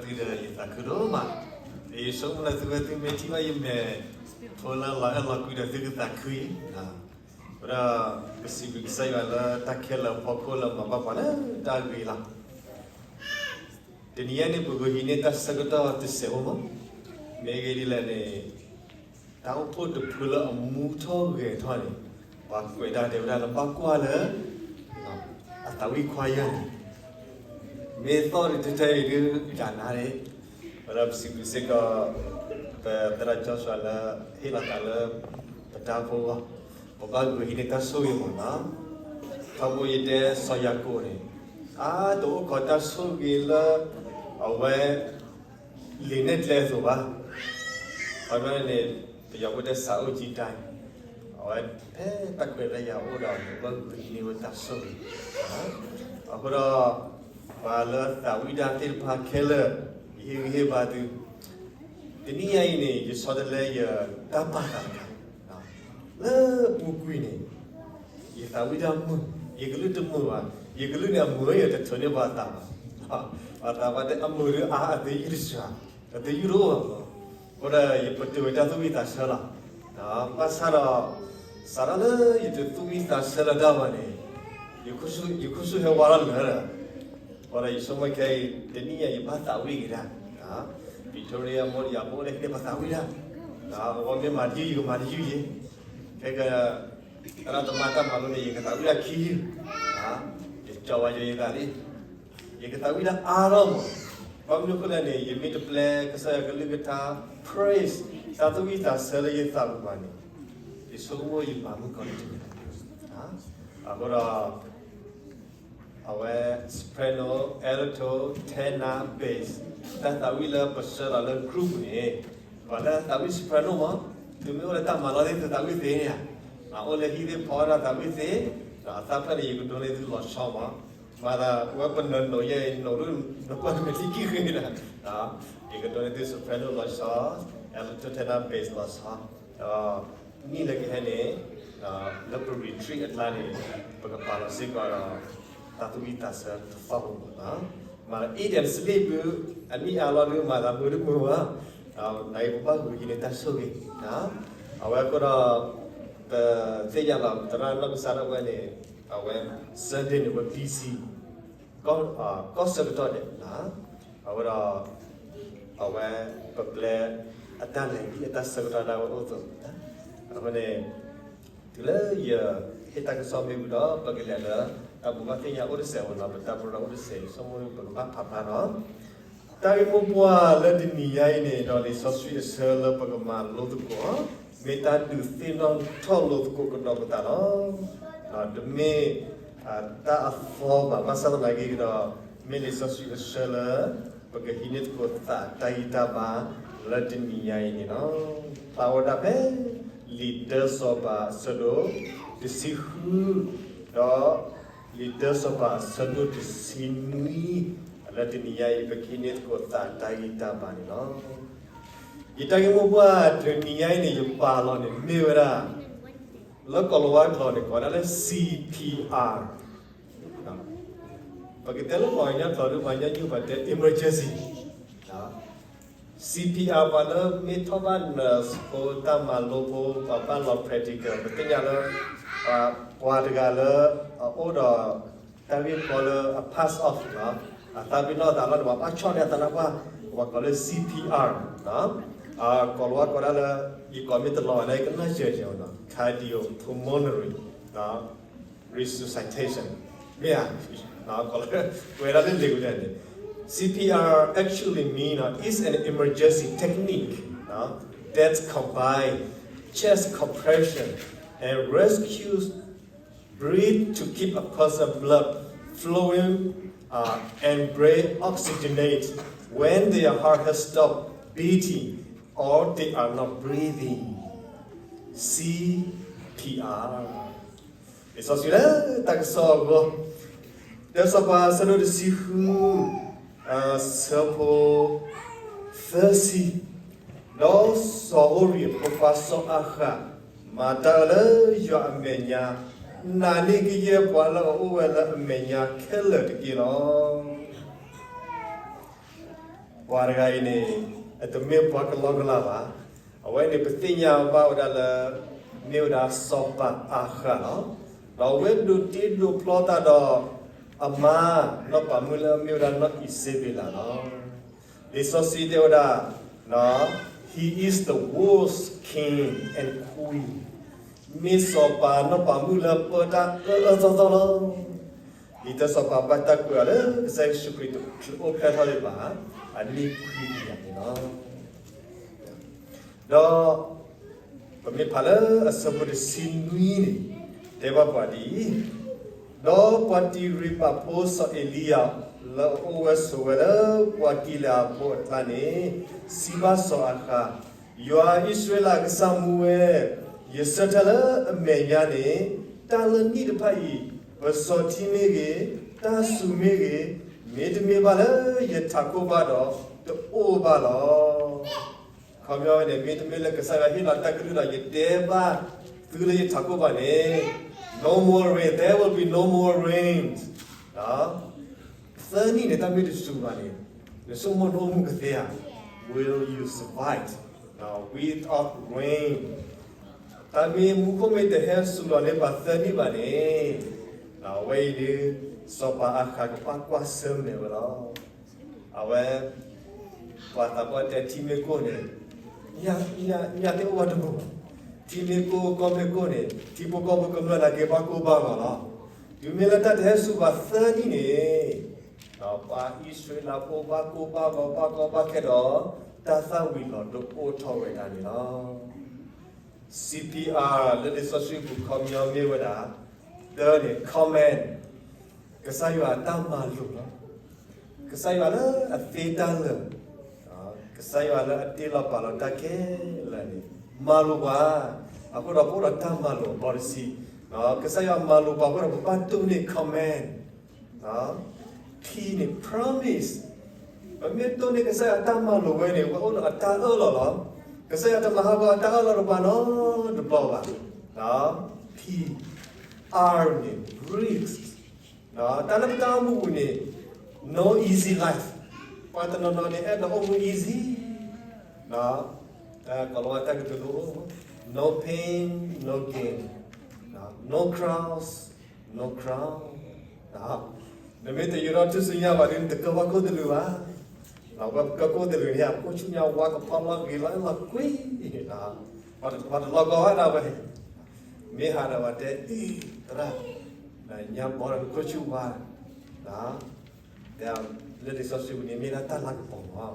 သုဒီးယသးခုဒိၣ်မး, ယဆိကမိၣ်လၢသုဝဲသုမ့ၢ်ထံၣ်ဘၣ်ယမဲာ်ဖိလၢလီၤအဲၣ်လီၤကွံဒီးသုကသးခုအံၤ, ဝဲဒၣ်ပစံးဘျုးကစၢ်ယွၤလၢတၢ်ခဲလၢာ်အဖီခိၣ်လၢမၤဘၣ်ပှၤလၢတၢ်ဂ့ၤလီၤ. တနံၤအံၤန့ၣ် ပကဟံးန့ၢ်တၢ်ဆၢကတီၢ်တစဲးဖိမး, မ့ၢ်ဂ့ၢ်ဒ်လဲၣ်န့ၣ် တၢ်အိၣ်ဖှိၣ်တဖုလၢအမူထီၣ်ဂဲၤထီၣ်န့ၣ်, ပှၤကွဲးတၢ်တဲဝဲဒၣ်လၢဘၣ်ကွၢ်လၢ အသးဝံၣ်ခွါယၢ်န့ၣ်, မ့ၢ်သီၣ်ဒံးထဲထဲအံၤဒုး ယနါန့ၣ်, ဝဲဒၣ်ပစံးဘျုးစ့ၢ်ကီး ပသရၣ်ကၠီၡွၤလၢ ဟ့ၣ်လီၤသးလၢ ပတၢ်ဖိအဂီၢ်, ပဘၣ်ဂုာ်ဟံးန့ၢ်တၢ်ဆိၣ်ဂ့ၤမးနီၤ. ထီဘိယတဲစီၤယၤကိာ်န့ၣ်, အါတအိၣ်ခိးတၢ်ဆိၣ်ဂ့ၤလၢ အဝဲ လံာ်နဲၣ်ကျဲအသိးဘၣ်. ခီဖျိန့ၣ် ပယီၤဖိတဲ စာအုပ်ကြီးတိုင်း, အဝဲဖဲတၢ်ခွဲးတၢ်ယာ်အိၣ်ဒီး ပဘၣ်ဂုာ်ဟံးန့ၢ်ဝဲတၢ်ဆိၣ်ဂ့ၤ, အဃိဒီး ပှၤလၢသးဝံၣ်တၢ်သ့ၣ်တဖၣ်ခဲလၢာ် ယဟ့ၣ်ဂံၢ်ဟ့ၣ်ဘါသု, တနံၤညါအံၤန့ၣ် ယဆီတလဲယတၢ်ပာ်သးတခါ လၢပူၤကွံာ်န့ၣ် ယသးဝံၣ်တၢ်မုာ်, ယကလုၢ်တမုာ်ဘၣ်, ယကလုၢ်န့ၣ်အမုာ်ယတထုးန့ၢ်ပှၤသးဘၣ်, ပှၤသးပှၢ်တဲအမုာ်ဒုးအါအသယုၢ်တစှၤ, အသယုၢ်တအိၣ်ဘၣ်မး, အဃိဒီးယပတုာ်ဝဲတၢ်သူၣ်ဝံၣ်သးဆၢလီၤ. ဘၣ်ဆၣ်ဒီး စးထီၣ်လၢယတသူၣ်ဝံၣ်သးဆၢလၢၤတၢ်ဘၣ်န့ၣ်, ယခိၣ်ဆူၣ်ဟဲဝါထီၣ်လၢာ်လီၤ. အဃိဒီးယဆိကမိၣ်ခဲအံၤ တနံၤညါယဘၣ်သးဝံၣ်က့ၤဒၣ်, Victoria မိၢ်ယၤမိၢ်လၢဟံးန့ၢ်ပသးဝံၣ်ဒၣ်, အဝဲမ့ၢ်မၤတယုၢ် ယကမၤတယုၢ်ယ့ၣ်, ခဲက သရၣ်သမါတၢ်မၤလိန့ၣ် ယကသးဝံၣ်ဒၣ်ခံယုၢ်, ယကၠီဝဲယသးလံ, ယကသးဝံၣ်ဒၣ်အါထီၣ်မး, ဘၣ်မနုၤအဃိလဲၣ်န့ၣ် ယမ့ၢ်တပျဲကစၢ်ယွၤကလုၢ်ကထါ praise တၢ်သူၣ်ဝံၣ်သးဆၢလၢယသးပူၤဘၣ်န့ၣ်, ယဆိကမိၣ်ယမၤမုၣ်ကီၤလံတမ့ၢ်, အဃိဒီး အဝဲ soprano, alto, tenor, bass တၢ်သးဝံၣ်လၢပဆှၢလီၤလၢ group ပူၤန့ၣ်, ပှၤလၢသးဝံၣ် soprano မး, သုမ့ၢ်အိၣ်လၢတၢ်မၤလီၤသ့ၣ်သုသးဝံၣ်သ့န့ၣ်ဧါ, အိၣ်လၢဟံၣ်သ့ၣ်ဖီဝဲဒၣ်သးဝံၣ်သ့, ဒီးအသၣ်ဖျၢၣ်န့ၣ် ယကဒိးန့ၢ်သုလီၤဆီမး, မၤသးဝဲပနၢၤနိးယဲၢ်နိးဒိၣ် နကွၢ်တမ့ၢ်ထံကံၢ်ဃ့ဒၣ်, ယကဒိးန့ၢ်သု soprano လီၤဆီ, alto, tenor, bass လီၤဆီ, ဒီး နံၣ်လၢကဟဲန့ၣ် လၢပ retreat အကျါန့ၣ် ပကပာ်လီၤစ့ၢ်ကီးဒီး တၢ်သူၣ်ဝံၣ်သးဆၢတသီၣ်ဖိမး, မၤ eat and sleep အနံၣ်အါလီၤဒုး မၤသးမုာ်တမုာ်ဘၣ်, နအံၤပဘၣ်ဂုာ်ဟံးန့ၢ်တၢ်ဆိၣ်ဂ့ၤ, အဝဲအဃိဒီး ပသ့ၣ်ညါလီၤ သရၣ်နီၢ်ကစၢ်ဒၣ်ဝဲန့ၣ် အဝဲ Sunday န့ၣ် ဝဲ busy ကီၢ်ဆၢကတီၢ်ဒဲး, အဝဲဒီး အဝဲ ပပျဲ အတၢ်လဲၤဟံၣ်အတၢ်ဆၢကတီၢ်ဒၣ်ဝဲအိၣ်အသိး, အဃိန့ၣ် တုၤလၢယဟ့ၣ်တၢ်ကစီၣ်မ့ၢ်ဝံၤဒီး ပကလဲၤလၢ တၢ်ဘိးဘၣ်သ့ၣ်ညါအိၣ်တစဲးဖိနီၤ, ပတၢ်ပရၢအိၣ်တစဲး ဆိကမိၣ်ပကဘၣ်ဖးဖျါနီၤ. တၢ်ဂ့ၢ်မိၢ်ပှၢ်လၢတနံၤညါအံၤန့ၣ်ဒီး လံာ်စီဆှံအဆၢလၢပကမၤလိသကိး မ့ၢ်တၢ်ဒုးသ့ၣ်နီၣ်ထီၣ်လိာ်သကိးကဒီးပသးလီၤ. တမ့ၢ် တၢ်အသီဘၣ်, ဘၣ်ဆၣ်သနာ်က့ဒီး မ့ၢ်လံာ်စီဆှံအဆၢလၢ ပကဟံးန့ၢ်သကိးသးတၢ်ဂံၢ်တၢ်ဘါလၢတနံၤညါအံၤန့ၣ်လီၤ. ပာ်ဝဲဒၣ်ဖဲ လံာ်တၢစီၤပၤအဆၢဒိၣ်တဆံဃု ဒီး လံာ်တၢစီၤပၤအဆၢဒိၣ်တဆံနွံ, လၢတနံၤညါအံၤ ပကဟံးန့ၢ်သကိးသးတၢ်ဂံၢ်တၢ်ဘါန့ၣ်လီၤ. ယတၢ်ဂ့ၢ်မိၢ်ပှၢ်တနံၤညါအံၤန့ၣ် ယပာ်လီၤန့ၣ် မ့ၢ်ဝဲဒၣ် လၢကီၢ်လၤဝါကျိာ်န့ၣ် ကိးဒၣ်လၢ စီၤပံၤအၣ်, ပကတဲလၢပှၤကညီကျိာ်ဒ်ပှၤကညီနုၢ်ပှၤတဲ emergency, စီၤပံၤအၣ် ပှၤလၢမ့ၢ်ထီၣ်ဘၣ် nurse ဖိ တၢ်မၤလိဖိ ပှၤဘၣ်လီၤ practical ပသ့ၣ်ညါလၢ ပှၤတဂၤလၢ အအိၣ်ဒီး တၢ်ဂ့ၢ်ကီလၢအ pass off လီၤ, အသးပ့ၤနီၣ်သးလီၤန့ၣ် ပှၤဘၣ်ဆီၣ်န့ၢ်အသးလၢပှၢ်, ပှၤကိးလၢ စီၤပံၤအၣ်, ကီၢ်လၤဝါကိးဒၣ်လၢ ယကိးမ့ၢ်တလီၤဘၣ်န့ၣ် ကနၣ်စၢၤစၢၤနီၤ cardiopulmonary resuscitation မ့ၢ်ဧါ, ကွဲးဒၣ်လၢလ့ၣ်ဝဲဒၣ်န့ၣ်, C P R actually mean is an emergency technique that combine chest compression and rescues breath to keep a person blood flowing uh, and brain oxygenate when their heart has stopped beating or they are not breathing. C P R. လံာ်စီဆှံလၢတၢ်ကစီၣ်အဂီၢ်, တၢစီၤပၤအဆၢဒိၣ်တဆံဃု, အဆၢဖိသၢဆံ, ဒီးစီၤဧိၤရံၣ်အဖိခွါစီၤအၤဃး မၤတၢ်အၢလၢယွၤအမဲာ်ညါ, နာ်န့ၢ်ကယဲၢ်ပှၤလၢအအိၣ်ဝဲလၢအမဲာ်ညါခဲလၢာ်တက့ၢ်လီၤ. ပှၤတဂၤအံၤန့ၣ် အတမ့ၢ်ပှၤကလီကလီဘၣ်. အဝဲန့ၣ်ပသ့ၣ်ညါဘၣ်ဝဲဒၣ်လၢ မ့ၢ်ဝဲဒၣ်စီၤပၤအၤဃးလီၤ. ဒီးအဝဲဒိးတ့ဒိးဖျီသးဒီး အမါ နီၢ်ပၤမုၣ်လၢအမ့ၢ်ဝဲဒၣ်နီၢ်အံၤစ့ဘ့လးလီၤ. လံာ်စီဆှံတဲဝဲဒၣ် He is the worst king and queen. မ့ၢ်စီၤပၤနီၢ်ပၤမုၣ်လၢပၢတၢ်အၢအၢသီသီလီၤ. ဒ်သိးစီၤပၤဘၣ်တၢ်ကွဲးအီၤလၢ ကစၢ်ယ့ၣ်ၡူးခရံာ်တအိၣ်ဖျဲၣ်ထီၣ်ဒံးဘၣ် အနံၣ်ခွံကယၤန့ၣ်လီၤ. ဒီး ပမ့ၢ်ဖးလၢအဆၢဖိတဆံနွံန့ၣ် တဲဘၣ်ပှၤဒ်အံၤ, ဒီးပှၤတံၤရံးပာ်ဖိစီၤအ့ၤလံယၤ လၢအအိၣ်ဝဲဆိးဝဲလၢပှၤကံလံအဖိအကျါန့ၣ် စံးဘၣ်စီၤအၤဃး, ယွၤအံၣ်စရ့လးအကစၢ်မူဝဲ, ယဆၢထၢၣ်လၢအမဲာ်ညါန့ၣ် တၢ်လၢနံၣ်တဖၣ်အံၤ ပစီၤထံမ့ၢ်ဂ့ၤ, တၢ်စူၤမ့ၢ်ဂ့ၤ, မ့တမ့ၢ်ဘၣ်လၢယထးခိၣ်ဘၣ်ဒီး တအိၣ်ဘၣ်လီၤ. ခီပညီန့ၣ် မ့တမ့ၢ်လၢကစၢ်ယွၤဟ့ၣ်လီၤတၢ်ကလုၢ်ဒီး ယတဲဘၣ်သုလၢယထးခိၣ်ဘၣ်န့ၣ် no more rain, there will be no more rains. သၢနံၣ်န့ၣ် တၢ်မ့ၢ်တစူၤဘၣ်န့ၣ် နဆိကမိၣ်နအိၣ်မူကသ့ဧါ. Will you survive without rain? တၢ်မ့ၢ်မူခိၣ်မ့ၢ်တဟဲစူၤလီၤန့ၢ်ပှၤသၢနံၣ်ဘၣ်န့ၣ် အဝဲအံၤဒုး စီၤပၤအၤဃးကဘၣ်ကွၢ်ဆၢၣ်မဲာ်ဝဲလီၤ. အဝဲ ပှၤသးပှၢ်တဲထံမ့ၢ်ကိၢ်န့ၣ် ညၣ်သ့ၣ်အိၣ်ဝဲတမုာ်ဘၣ်. ထံမ့ၢ်ကိၢ်ကီၢ်မ့ၢ်ကိၢ်န့ၣ် ထံဖိကီၢ်ဖိကမျၢၢ်နာ်က့ဘၣ်ကိၢ်ဘၣ်ဂီၤလီၤ. တုၤမ့ၢ်လၢတၢ်တဟဲစူၤဘၣ်သၢနံၣ်န့ၣ် ပှၤအံၣ်စရ့လးဖိဘၣ်ကိၢ်ဘၣ်ဂီၤဘၣ်ကီဘၣ်ခဲဒီး တၢ်သၣ်ဝံၤလီၤဒိအိၣ်ထီၣ်ဝဲဒၣ်န့ၣ်လီၤ. C P R လၢလံာ်စီဆှံပူၤခီပညီမ့ၢ်ဝဲဒၣ် တၢန့ၣ် command ကစၢ်ယွၤအတၢ်မၤလိာ်လီၤ. ကစၢ်ယွၤလၢအသ့တၢ်လၢာ်, ကစၢ်ယွၤလၢအတ့လီၤပာ်လီၤတၢ်ခဲလၢာ်န့ၣ် မၤလိာ်ပှၤ, အဃိဒီးပအိၣ်ဒီးတၢ်မၤလိာ်အဘီတဆံ, ကစၢ်ယွၤမၤလိာ်ပှၤအဃိဒီးပဘၣ်တိၢ်န့ၢ် command, Pန့ၣ် promise, ပမ့ၢ်တိၢ်န့ၢ်ကစၢ်ယွၤတၢ်မၤလိာ်ဝဲန့ၣ် ပအိၣ်ဒီးအတၢ်အၢၣ်လီၤလီၤ. ကစၢ်ယွၤတမၤဟးဂီၤအတၢ်အၢၣ်လီၤတပှၤနီတဘျီဘၣ်. P, Rန့ၣ် risk, တၢ်လၢပတၢ်အိၣ်မူပူၤန့ၣ် no easy life, ပှၤတနီၤနီၤန့ၣ် အဲၣ်ဒိးအိၣ်မူ easy, တၢ်ကလီတၢ်ကတိၤလိ no pain, no gain, no cross, no crown. နမ့ၢ်တယူၤထီၣ်ထူၣ်စုညါဘၣ်ဒီး နတကၢဘၣ်ခိၣ်သလုးဘၣ်. ပကၢခိၣ်သလုးန့ၣ် အခိၣ်ဆူညါဝါကဖီလီၤဂ့ၤလီၤလီၤကွံ, ပှၤတလီၤကီဝဲဒၣ်ဝဲ, မ့ၢ်ဟးဒီးပှၤတဲအံၤ သရၣ်, ညါဘီဒီးနခိၣ်ဆူဝါ, လၢလံာ်စီဆှံပူၤန့ၣ်မ့ၢ်ဒၣ်တၢ်လၤကပီၤလီၤ.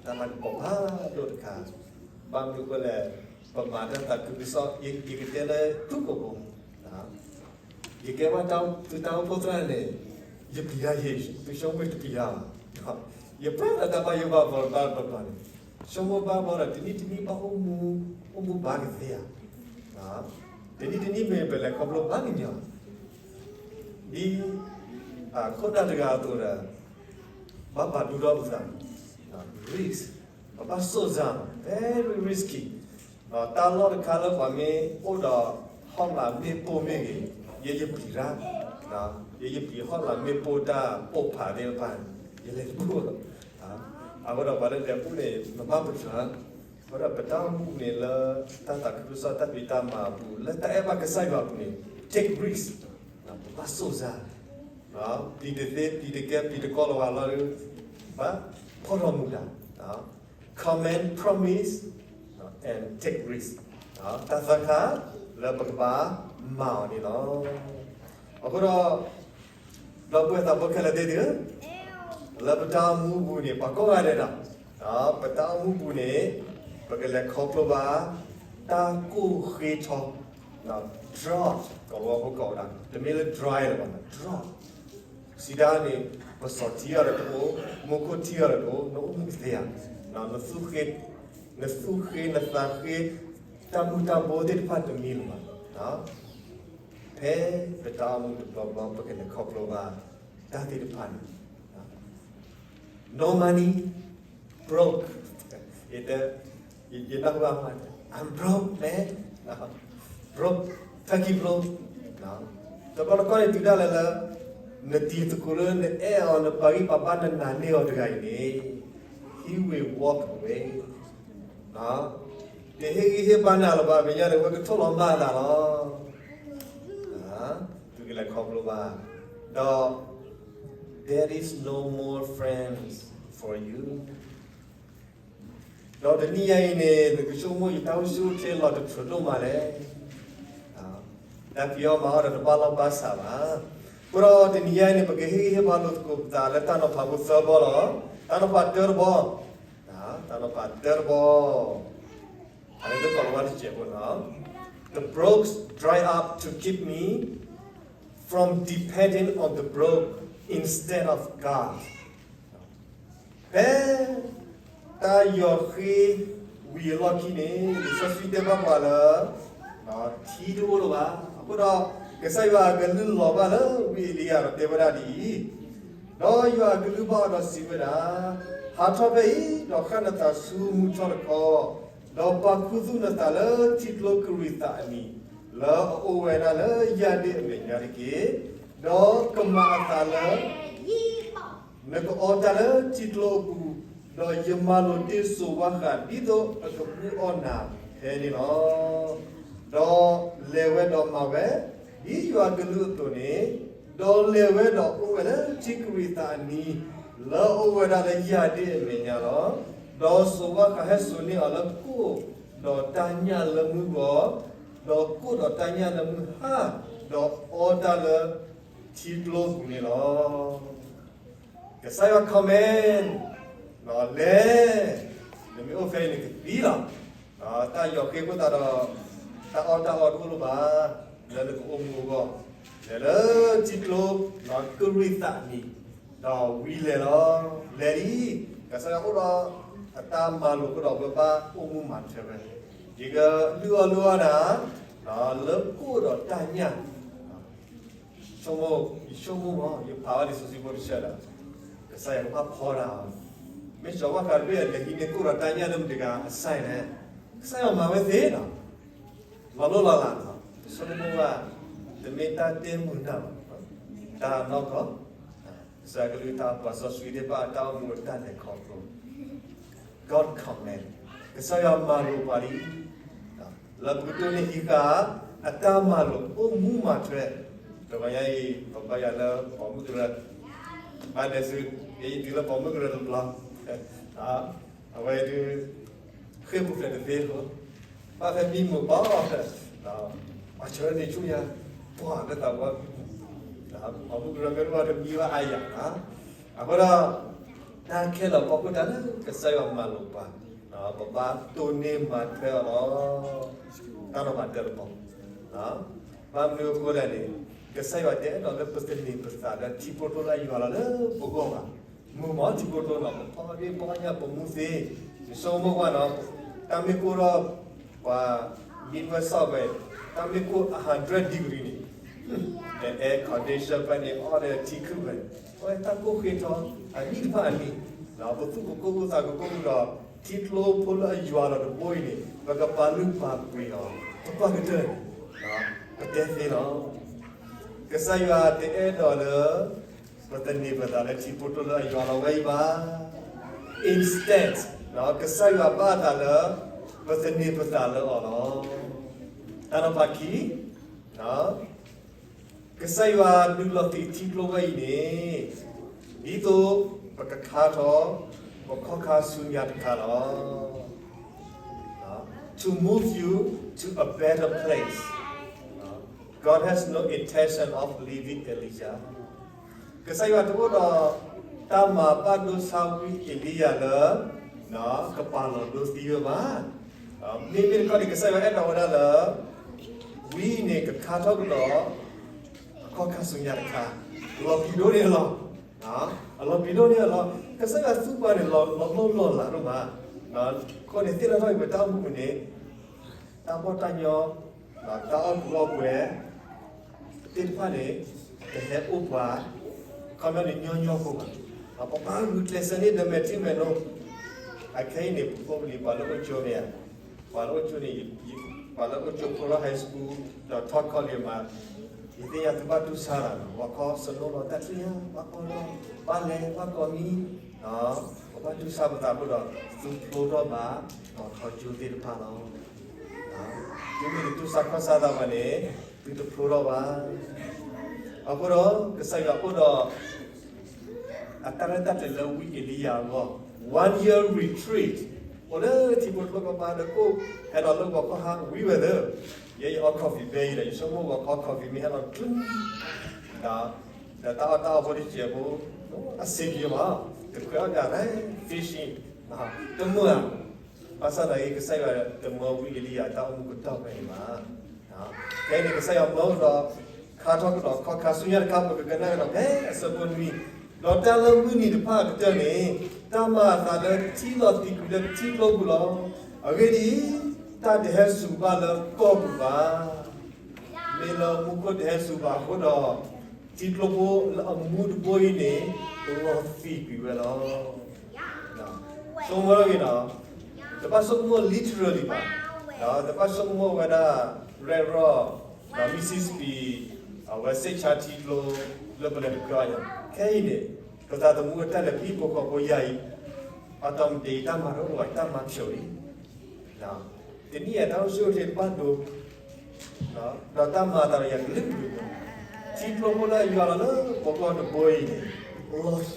တၢ်လၤကပီၤဖးဒိၣ်တခါ, ဘၣ်မနုၤအဃိလဲၣ်, ပမၤတၢ်သးခုကစီၣ် ယကတဲလၢထူၣ်ကပီၤ, ယကဲဘၣ်သုတၢ်အိၣ်ဖှိၣ်သရၣ်န့ၣ်, ယပျံၤတၢ်ယဲၢ်, သုဆိကမိၣ်တပျံၤတၢ်ဘၣ်, ယပျံၤတၢ်ဘၣ်ယိၣ်ဘၣ်ဘီဘၣ်ဘၣ်န့ၣ်, ဆိကမိၣ်ဘၣ်ဘီဒီး တနံၣ်တနံၣ်ဘၣ်အိၣ်မူ, အိၣ်မူဘၣ်ကသ့ဧါ. တနံၣ်တနံၣ်မ့ၢ်ပလဲၤခီဖျိဘၣ်ကညီ, ဒ်ခိၣ်နၢ်တဂၤအသိးဒီး ဘၣ်ပာ်ဒူထီၣ်ပသး, risk, ပဘၣ်စိၣ်စၢ်, very risky. တၢ်လီၢ်တခါလၢပှၤမ့ၢ်အိၣ်ဒီးဟီၣ်လာ်မ့ၣ်ပိၢ်မ့ၢ်ဂ့ၤ, ယဲယပျံၤတၢ်, ယဲယပျံၤဟီၣ်လာ်မ့ၣ်ပိၢ်တၢ်ပိၢ်ဖးသ့ၣ်တဖၣ်န့ၣ် ယလဲၤတဘူၣ်လီၤ. အဃိဒီးပှၤလၢလဲၤဘူၣ်န့ၣ် မ့ၢ်ဘၣ်ပတြၢၤ, အဃိဒီးပတၢ်အိၣ်မူန့ၣ်လၢ တၢ်သးခုကစီၣ်တၢ်ဖံးတၢ်မၤအပူၤ လၢတၢ်အဲၣ်ဘၣ်ကစၢ်ယွၤအပူၤန့ၣ် take risk, ပဘၣ်စိၣ်စၢ်, ပျံၤတသ့ပျံၤတကဲပျံၤတကီလီၤဂာ်လီၤဒီး ဘၣ်ဖီၣ်ထီၣ်မူဒါ, command, promise and take risk, တၢ်သၢခါလၢပကဘၣ်မၤအီၤန့ၣ်လီၤ. အဃိဒီး ဒီပုၢ်ဝဲၢ်သးဖိခဲလၢာ်သ့ၣ်ဧၢ, လၢပတၢ်အိၣ်မူပူၤန့ၣ် ပှၤကိးဂၤဒဲးဒီး, ပတၢ်အိၣ်မူပူၤန့ၣ် ပကလဲၤခီဖျိဘၣ် တၢ်ကိၢ်ဃ့ထီ, drought ကီၢ်ဝဲဖိကိးဝဲဒၣ်, တမ့ၢ်လၢ dry လၢၤဘၣ်, drought စံးဒၣ်န့ၣ် ပစီၤထံအီၤဒီးတအိၣ်, မူခိၣ်ထံအီၤဒီးတအိၣ်, နအိၣ်မူကသ့ဧါ, နသူၣ်ဃ့, နသူၣ်ဃ့နသးဃ့ တၢ်မူၤတၢ်ဘှီသ့ၣ်တဖၣ်တမံၤလၢၤဘၣ်. ဖဲပတၢ်အိၣ်မူတဘျီဘျီ ပကလဲၤခီဖျိဘၣ် တၢ်သ့ၣ်တဖၣ်န့ၣ်, no money, broke, ယတဲ, ယနၢ်ဟူဘၣ်မး, I'm broke man, broke, ဖဲကံ broke, တဘျီတခီၣ်န့ၣ် တုၤဒၣ်လဲာ်လၢ နတံၤသကိးလၢနအဲၣ်အီၤ နပာ်ဂံၢ်ပာ်ဘါ နနာ်န့ၢ်အီၤတဂၤအံၤန့ၣ်, he will walk away. တဟ့ၣ်ဂံၢ်ဟ့ၣ်ဘါနၤလၢၤဘၣ် မဲာ်ညါန့ၣ် အဝဲကထိၣ်လီၤမၢ်အသးလီၤ. သုကလဲၤခီဖျိဘၣ်. ဒီး there is no more friends for you. ဒီးတနံၤညါအံၤန့ၣ် နကဆိကမိၣ်ယတၢ်အိၣ်ဆူၣ်အိၣ်ချ့လီၤတထြၢးဒိၣ်မးလဲၣ်. တၢ်ဖံးအီၣ်မၤအီၣ်ဒီးတဘၣ်လီၢ်ဘၣ်စးဘၣ်. အဃိဒီးတနံၤညါအံၤန့ၣ် ပကဟ့ၣ်ဂံၢ်ဟ့ၣ်ဘါလိာ်သကိးပသးလၢတၢ်နီၤဖးဖိသၢဘီလီၤ. တၢ်နီၤဖးတၢတဘီ, တၢ်နီၤဖးတၢတဘီ, အဝဲသ့ၣ်ကိးလီၤဝဲတစဲးဖိနီၤ, The brooks dry up to keep me from depending on the brook instead of God. ဖဲတၢ်ယီၤဃ့ဝံၤအလီၢ်ခံန့ၣ် လံာ်စီဆှံတဲဘၣ်ပှၤလၢ ထံတအိၣ်လၢၤဘၣ်. အဃိဒီး ကစၢ်ယွၤအကလုၢ်လီၤဘၣ်လၢဝံအ့လံယၤဒီးတဲဝဲဒၣ်ဒ်အံၤ, ဒီးယွၤအကလုၢ်ဘၣ်အီၤဒီးစံးဝဲဒၣ်, ဟးထီၣ်ဖဲအံၤ ဒီးဃၣ်နသးဆူမူၤထီၣ်တခီ, ဒီးပာ်ခူသူၣ်နသးလၢထံကျိကရံးသးအနံၤ, လၢအအိၣ်ဝဲဒၣ်လၢယၢ်ဒ့အမဲာ်ညါတက့ၢ်. ဒီးကမၤအသးလၢ နကအီတၢ်လၢထံကျိအပူၤ, ဒီးယမၤလိာ်တ့ၢ်စိၤဝါဃးဒ်သိးအကဘူၣ်အီၣ်နၤဖဲန့ၣ်လီၤ. ဒီးလဲၤဝဲဒီးမၤဝဲ ဒ်ယွၤအကလုၢ်အသိးန့ၣ်, ဒီးလဲၤဝဲဒီးအိၣ်ဝဲလၢထံကရံးသးအနံၤ, လၢအအိၣ်ဝဲဒၣ်လၢယၢ်ဒ့အမဲာ်ညါလီၤ. ဒီးစိၤဝါဃးဟဲစိာ်န့ၢ်အီၤလၢကိၣ်ဒီးတၢ်ညၣ်လၢမုၢ်ဂီၤ, ဒီးကိၣ်ဒီးတၢ်ညၣ်လၢမုၢ်ဟါ, ဒီးအီတၢ်လၢထံကျိပူၤန့ၣ်လီၤ. ကစၢ်ယွၤ command, လဲၤ, နမ့ၢ်အိၣ်ဖဲအံၤန့ၣ်ကသံလီၤ. တၢ်ယီၤဃ့ဖိသးဒီး တၢ်အီၣ်တၢ်အီတအိၣ်လၢၤဘၣ်, လၢနကအိၣ်မူအဂီၢ်, လဲၤလၢထံကျိ ကရံးသးအနံၤ, ဒီးဝံၤလဲၤလီၤ. လဲၤဒ်အံၤ, ကစၢ်ယွၤအိၣ်ဒီးအတၢ်မၤလိာ်အဃိဒီး ပဘၣ်အိၣ်မူမၤထွဲဝဲ, ယကလုၢ်အီၣ်လုၢ်အီနၤ လၢကိၣ်ဒီးတၢ်ညၣ် ဆိကမိၣ်, ယဆိကမိၣ်မး ယဖးဘၣ်လံာ်စီဆှံဖိတဆၢဒီး ကစၢ်ယွၤကဘၣ်ဖီတၢ်အီၤ, မ့ၢ်စီၤဝါဃးတဘ့ၣ်အလဲၤဟံးန့ၢ်ကိၣ်ဒီးတၢ်ညၣ်လၢမတၤတဂၤအစၢ်လဲၣ်, ကစၢ်ယွၤမၤဝဲသ့လီၤ. လီၤလိၢ်လီၤလးလီၤ, ဆိကမိၣ်ဘၣ်, တမ့ၢ်တၢ်တဲမုာ်နၢ်ဘၣ်, တၢ်နီၢ်ကီၢ်, ကစၢ်ကလုၢ်တၢ်ပှၤစီဆှံသ့ၣ်တဖၣ်အတၢ်အိၣ်မူအတၢ်လဲၤခီဖျိ God command, ကစၢ်ယွၤမၤလိာ်ပှၤလံ, လၢပကတိၢ်န့ၢ်ဟံးဃာ် အတၢ်မၤလိာ်အိၣ်မူမၤထွဲ, တဂီၤညါအံၤ ပဘါယွၤလၢပိာ်မုၣ်ကရၢ, ဘၣ်ဒဲးဆူ, ယတုၤလၢပိာ်မုၣ်ကရၢတဘျီ, အဝဲဒုး ဃ့ၢ်ပူၤဖျဲးတသ့လီၤ, ဘၣ်ဖဲမံမုာ်ဘီ, ပှၤဆၢန့ၢ်ဆူၣ်ယၤ, ပှၤလၢသးဝါ, ပိာ်မုၣ်ကရၢမ့ၢ်တဘၣ်တမံဘၣ်အါယၤ, အဃိဒီး တၢ်ခဲလၢာ်ဖီခိၣ်တၢ်လၢကစၢ်ယွၤမၤလိာ်ပှၤ, ပဘၣ်တိၢ်န့ၢ်မၤထွဲအီၤလီၤ. တၢ်နီၤဖးတၢတဘီ, ဘၣ်မနုၤအဃိလဲၣ်န့ၣ်, ကစၢ်ယွၤတအဲၣ်ဒိးလၢပသန့ၤပသးလၢထံဖိကျိလၢအယွၤလီၤလၢပဂီၢ်ဘၣ်. မုာ်မးထံဖိကျိနီၤ, ပဖီဒ့ပီညၣ်ပမူသ့, ယဆိကမိၣ်ကွၢ်နီၤ, တၢ်မ့ၢ်ကိၢ်ထီၣ်ပှၤ Midwest ဝဲ, တၢ်မ့ၢ်ကိၢ် hundred degree န့ၣ်, the air condition ဖဲန့ၣ် အီၣ်ဒီးထံခုၣ်ဖဲန့ၣ်, အဝဲတၢ်ကိၢ်ဃ့ထီ အနံၣ်တဖၣ်အနံၣ်, ပသူၣ်ကကိၢ်ကူၣ်သးကကိၢ်ကူၣ်ဒီး ထံကျိဖိလၢအယွၤလီၤတဘိအံၤန့ၣ် ပကပာ်လုၢ်ပာ်ပှ့ၤအီၤ, ပပာ်ကတၢၢ်န့ၣ်, ပတဲသ့လီၤ. ကစၢ်ယွၤတအဲၣ်ဒိးလၢ ပသန့ၤပသးလၢထံဖိကျိလၢအယွၤလီၤဝဲအံၤဘၣ်. Instead, ကစၢ်ယွၤဘၣ်အသးလၢ ပသန့ၤပသးလၢအီၤလီၤ. တၢ်နီၤဖးခံ, ကစၢ်ယွၤဒုးလီၤသံးထံကျိဝဲအံၤန့ၣ် ဒ်သိးပကခါထီၣ် ပခီၣ်ခါဆူညါတခါလီၤ. To move you to a better place. God has no intention of leaving Elijah. ကစၢ်ယွၤတအိၣ်ဒီးတၢ်မၤဘၣ်ဒိဆါဝံအ့လံယၤလၢ ကပာ်လီၤဒိသံဝဲဘၣ်. မ့မ့ၢ်တခီန့ၣ် ကစၢ်ယွၤအဲၣ်ဒိးဝဲဒၣ်လၢ ဝံအံၤန့ၣ်ကခါထီၣ်ကဒီး အခီၣ်ခါဆူညါတခါ, လီၤပျံၤဒိၣ်န့ၢ်အလီၢ်, အလီၤပျံၤဒိၣ်န့ၢ်အလီၢ်, ကစၢ်ယွၤသူပှၤန့ၣ် လီၤလိၢ်လီၤလးဒိၣ်မး, အဃိန့ၣ် သ့ၣ်နီၣ်ထီၣ်အံၤ ပတၢ်အိၣ်မူပူၤန့ၣ် တၢ်ဘီၣ်တၢ်ညီ, တၢ်အီၣ်ကူအီၣ်ပှဲၤသ့ၣ်တဖၣ်န့ၣ် တဟဲအိၣ်ပှၤ ခီပညီန့ၣ် ညီညီဖိဘၣ်. ပဘၣ်ဂုာ်ကျဲးစၢးန့ၢ်ဒီးမဲာ်ထံမဲာ်နိ, အခဲအံၤန့ၣ် ပဖိပလံၤ ပှၤလၢအိၣ်ကၠိန့ၣ်, ပှၤလၢအိၣ်ကၠိန့ၣ်, ပှၤလၢအိၣ်ကၠိဖိလၢ high school ဒီးထီၣ် college မး, ယသ့ၣ်ညါသုဘၣ်တူၢ်ဆါလီၤ, ပှၤခီစနိလီၤတၢ်ထံၣ်ညါ, ဘၣ်ကီလီၤ, ဘၣ်လဲၤ, ဘၣ်ကီမံ, ပ ဘၣ်တူၢ်ဆါပသးအဃိဒီး သုဖျိထီၣ်ဘၣ် တီၤထီကၠိသ့ၣ်တဖၣ်လီၤ. သုမ့ၢ်တတူၢ်ဆါခီၣ်ဆါသးဘၣ်န့ၣ် သုတဖျိထီၣ်ဘၣ်. အဃိဒီး ကစၢ်ယွၤအိၣ်ဒီး အတၢ်ရဲၣ်တၢ်ကျဲၤလၢဝံအ့လံယၤအဂီၢ် one year retreat အိၣ်လၢထံဖိတဘ့ၣ်ပၤပၤဒီး ကအိၣ်ဟဲဒီးလၢဂီၤခီဟါဝံၤဝဲသ့ၣ်, ယဲယအီ coffee ဘဲအံၤဒီး ယဆိကမိၣ်ဂီၤခီ coffee မ့ၢ်ဟဲဒီးကျူ ဒီးတၢ်အီၣ်တၢ်အီဖိတစဲးဖိ အဆင်ပြေမး, တခွဲးအီၣ်က fishing တမုာ်ဧါ. ဘၣ်ဆၣ်သနာ်က့ ကစၢ်ယွၤတမၢဝံအ့လံယၤတၢ်အိၣ်မူကတီၢ်ဖဲန့ၣ်ဘၣ်. ဖဲန့ၣ်ကစၢ်ယွၤမၢဒီး ခါထီၣ်ကဒီးခီၣ်ခါဆူညါတခါ ပကကနၣ်ကဒီးဖဲအဆၢဖိနွံ, ဒီးတၢ်လၢမုၢ်နံၤတဖၣ်အကတၢၢ်န့ၣ် တၢ်မၤအသးလၢထံလီၤသံးကွံာ်လၢထံကျိပူၤလီၤ. အဂ့ၢ်ဒ်အံၤ, တၢ်တဟဲစူၤဘၣ်လၢကီၢ်ပူၤဘၣ်. မ့ၢ်လၢမူခိၣ်တဟဲစူၤဘၣ်အဃိဒီး ထံကျိဖိလၢအမူတဘိအံၤန့ၣ် လီၤသံးကွံာ်ဝဲလီၤ. ဆိကမိၣ်ထီၣ်က့ၤနီၤ, တဘၣ်ဆိကမိၣ် literally ဘၣ်, တဘၣ်ဆိကမိၣ်ဝဲဒၣ် ရဲၣ်ရီၣ် ဒီး Mississippi အဝဲစ့ၢ်ဆါထံကျိ လၢပလဲၤတကြၢးအီၤ, ခဲအံၤန့ၣ် ပသးသမူအတၢ်လဲၤ ဟံၣ်ဖိဃီဖိယၤအံၤ အတၢ်မတၤအံၤ တၢ်မၤထီၣ်ကဝဲၤ တၢ်မၤဖျိးလံ တနံၣ်အံၤတၢ်အိၣ်ဆူၣ်အိၣ်ချ့တဘၣ်ဒိ, ဒီးတၢ်မၤအသးဒီးယၤကလုာ်ကလုာ်, ထံကျိဖိလၢအယွၤလီၤလၢပဂီၢ်တဘိအံၤန့ၣ် လီၤသံးကွံာ်လံ.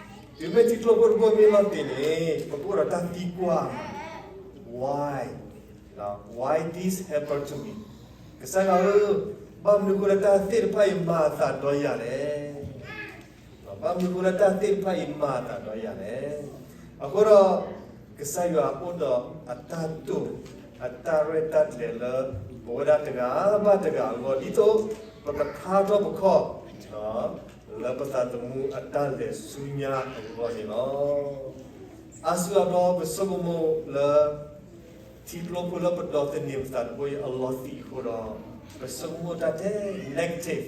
တုၤမ့ၢ်ထံကျိဖိတဘိမ့ၢ်လီၤသံးန့ၣ် ပကအိၣ်ဒီးတၢ်သံကွၢ်, Why? Why this happened to me? ကစၢ်ယွၤဧၢ, ဘၣ်မနုၤအဃိလၢတၢ်သ့ၣ်တဖၣ်အံၤမၤအသးဒီးယၤလဲၣ်. ဘၣ်မနုၤအဃိလၢတၢ်သ့ၣ်တဖၣ်အံၤမၤအသးဒီးယၤလဲၣ်. အဃိဒီး ကစၢ်ယွၤအိၣ်ဒီးအတၢ်တိာ် အတၢ်ရဲၣ်တၢ်ကျဲၤလၢ ပဝဲဒၣ်တဂၤဘၣ်တဂၤအဂီၢ် ဒ်သိးပကခါထီၣ်ပခီၣ် လၢပသးသမူအတၢ်လဲၤဆူညါအဂီၢ်န့ၣ်လီၤ. အါစုအါဘျီပဆိကမိၣ်လၢ ထံကျိဖိလၢပဒိးသန့ၤပသးတဘိအံၤအလီၤသံးအဃိဒီး ပဆိကမိၣ်တၢ်ထဲ negative,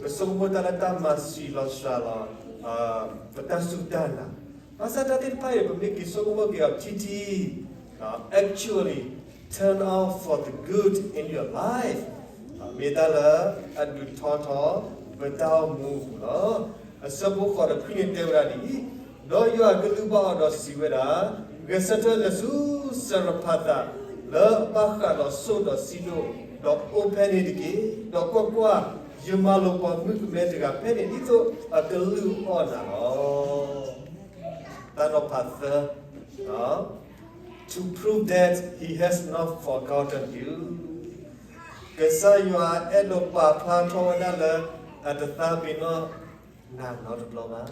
ပဆိကမိၣ်တၢ်လၢတၢ်မၤဆံးလီၤစှၤလီၤ ပတၢ်စူၢ်တၢ်နာ်, ဘၣ်ဆၣ်တၢ်သ့ၣ်တဖၣ်အံၤ ပမ့ၢ်က့ၤဆိကမိၣ်က့ၤအီၤထံထံ actually turn out for the good in your life, မ့ၢ်တၢ်လၢအဒုးထီထီၣ်ပတၢ်အိၣ်မူအပူၤလီၤ. အဆၢဖိဃိးဒီးခွံန့ၣ်တဲဝဲဒၣ်ဒ်အံၤ, ဒီးယွၤအကလုၢ်ဘၣ်အီၤဒီးစံးဝဲဒၣ်, ဂဲၤဆၢထၢၣ်လဲၤဆူစရဖၤသး လၢအဘၣ်ဃးဒီးစိၣ်ဒီးစံဒိၣ်, ဒီးအိၣ်ဖဲန့ၣ်တက့ၢ်. ဒီးကွၢ်ကွၢ်, ယမၤလိာ်ပှၤမုၣ်ကမဲတဂၤဖဲန့ၣ် ဒ်သိးအကလုၢ်အီၣ်နၤလီၤ. တၢ်နီၤဖးသၢ, to prove that he has not forgotten you, ကစၢ်ယွၤအဲၣ်ဒိးပာ်ဖျါထီၣ်ဝဲဒၣ်လၢ အတသးပ့ၤနီၣ်နၤနီတဘျီဘၣ်.